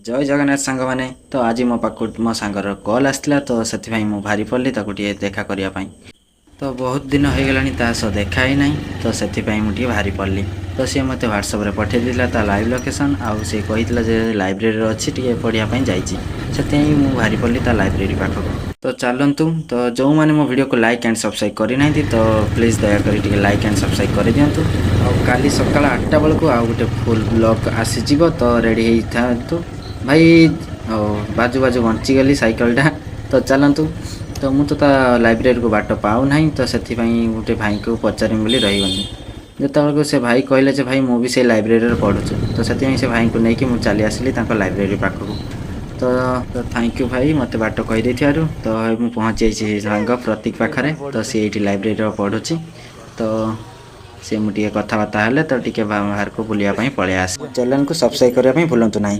ଜୟ ଜଗନ୍ନାଥ ସାଙ୍ଗମାନେ। ତ ଆଜି ମୋ ପାଖକୁ ମୋ ସାଙ୍ଗର କଲ୍ ଆସିଥିଲା, ତ ସେଥିପାଇଁ ମୁଁ ବାହାରି ପଡ଼ିଲି ତାକୁ ଟିକେ ଦେଖା କରିବା ପାଇଁ। ତ ବହୁତ ଦିନ ହେଇଗଲାଣି ତା ସହ ଦେଖା ହେଇନାହିଁ, ତ ସେଥିପାଇଁ ମୁଁ ଟିକେ ବାହାରି ପଡ଼ିଲି। ତ ସିଏ ମୋତେ ହ୍ୱାଟ୍ସଆପ୍ରେ ପଠାଇ ଦେଇଥିଲା ତା ଲାଇଭ୍ ଲୋକେସନ୍, ଆଉ ସେ କହିଥିଲା ଯେ ଲାଇବ୍ରେରୀରେ ଅଛି, ଟିକେ ପଢ଼ିବା ପାଇଁ ଯାଇଛି। ସେଥିପାଇଁ ମୁଁ ବାହାରି ପଡ଼ିଲି ତା ଲାଇବ୍ରେରୀ ପାଖକୁ। ତ ଚାଲନ୍ତୁ। ତ ଯେଉଁମାନେ ମୋ ଭିଡ଼ିଓକୁ ଲାଇକ୍ ଆଣ୍ଡ ସବସ୍କ୍ରାଇବ୍ କରିନାହାନ୍ତି, ତ ପ୍ଲିଜ୍ ଦୟାକରି ଟିକେ ଲାଇକ୍ ଆଣ୍ଡ ସବସ୍କ୍ରାଇବ୍ କରିଦିଅନ୍ତୁ। ଆଉ କାଲି ସକାଳ 8ଟା ବେଳକୁ ଆଉ ଗୋଟେ ଫୁଲ୍ ବ୍ଲଗ୍ ଆସିଯିବ, ତ ରେଡ଼ି ହେଇଥାନ୍ତୁ ଭାଇ। ଆଉ ବାଜୁ ବାଜୁ ବଞ୍ଚିଗଲି ସାଇକେଲଟା। ତ ଚାଲନ୍ତୁ। ତ ମୁଁ ତ ତା ଲାଇବ୍ରେରୀକୁ ବାଟ ପାଉନାହିଁ, ତ ସେଥିପାଇଁ ଗୋଟେ ଭାଇଙ୍କୁ ପଚାରିବି ବୋଲି ରହିଗଲି। ଯେତେବେଳକୁ ସେ ଭାଇ କହିଲେ ଯେ ଭାଇ, ମୁଁ ବି ସେଇ ଲାଇବ୍ରେରୀରେ ପଢ଼ୁଛୁ, ତ ସେଥିପାଇଁ ସେ ଭାଇଙ୍କୁ ନେଇକି ମୁଁ ଚାଲି ଆସିଲି ତାଙ୍କ ଲାଇବ୍ରେରୀ ପାଖକୁ। ତ thank you ଭାଇ, ମୋତେ ବାଟ କହିଦେଇଥିବାରୁ। ତ ମୁଁ ପହଞ୍ଚି ଯାଇଛି ସାଙ୍ଗ ପ୍ରତୀକ ପାଖରେ। ତ ସିଏ ଏଇଠି ଲାଇବ୍ରେରୀରେ ପଢ଼ୁଛି। ତ ସେ ମୁଁ ଟିକେ କଥାବାର୍ତ୍ତା ହେଲେ, ତ ଟିକେ ବାହାରକୁ ବୁଲିବା ପାଇଁ ପଳେଇ ଆସେ। ଚ୍ୟାନେଲକୁ ସବସ୍କ୍ରାଇବ୍ କରିବା ପାଇଁ ଭୁଲନ୍ତୁ ନାହିଁ।